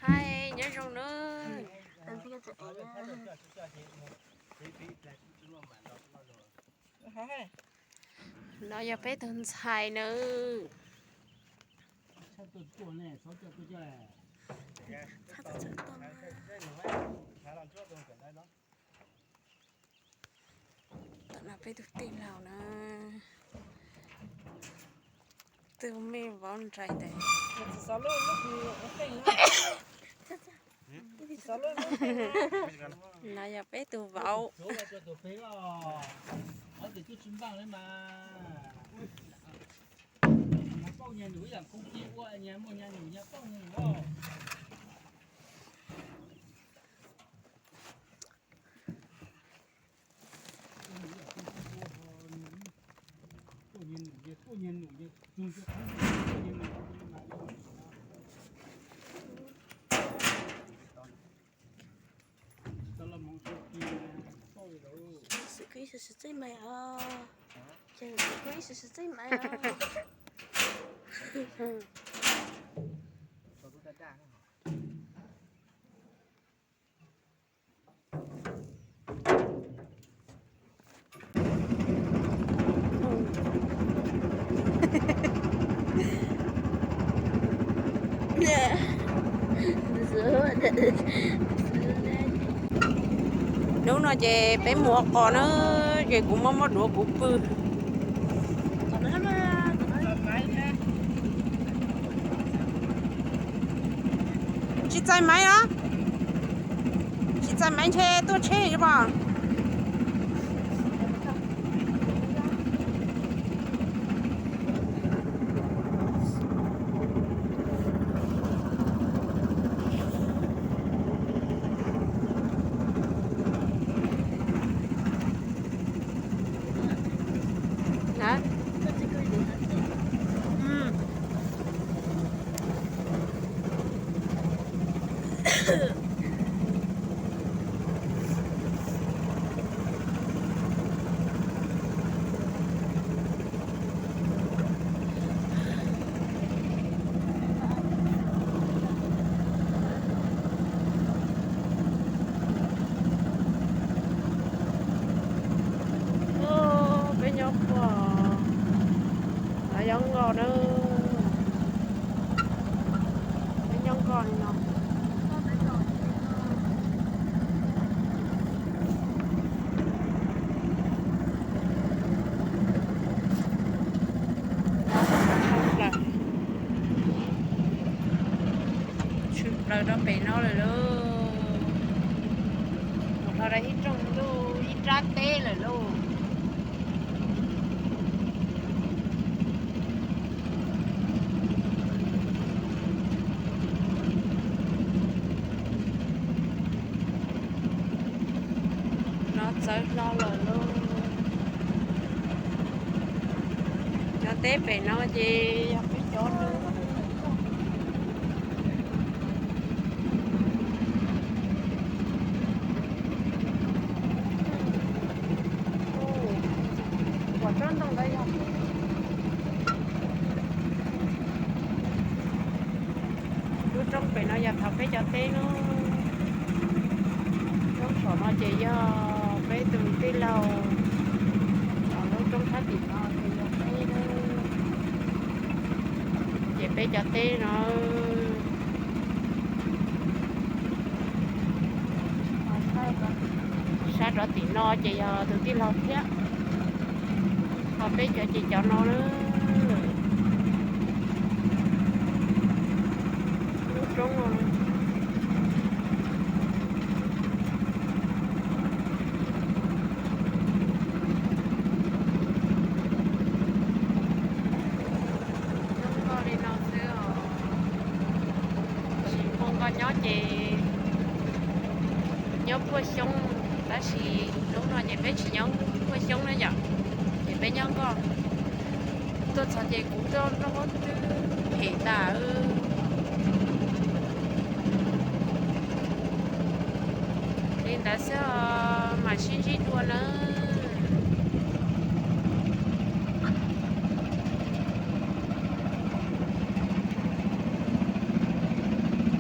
Ai, nyob zoo nawb. No yog peb tus ntxhais nawb. Tam no peb tus tij laug na, tus me vauv nraim ntawd. No yog peb tus vauv. Xwm kub ib sawv sawv txej mais os. Ces xwm kub ib sawv sawv txej mais os. Hnub no ces peb mus ua qos na, ces kuv muab muab duav kuv pw. Tsis txais maiv os. Tsis txais maiv ntshe tuaj tsheb os. Peb nyob quaj, lawv nyob nkoj na. Peb nyob nkoj li no. Tshwm plaws rau pem no lawm lauj. Mus dhau rau ib rooj ntuj ib rab teb lawm lauj. No txawv hlo lawm lauj. Cov teb pem no ces yog peb cov no. Ua tsob ntoo ntawd yog lub roob pem no yog thaum peb cov teb no. Roob saum no ces yog peb tus tij laug, lub roob sab tim no ces yog peb, ces peb cov teb no. Sab rov tim no ces yog tus tij laug thiab. Ho peb cov ces cov no na. Lub roob no. Zoo nkauj li no xwb os. Tsis muaj nkoj nyob ces nyob puag xyoob, tab sis hnub no ces peb tsis nyob puag xyoob na yom, ces peb nyob nkoj. Tuaj txog ces kuv tuaj nrog huab twb phem tas. Li ntawd xwb os, mam sib ntsib dua nawb.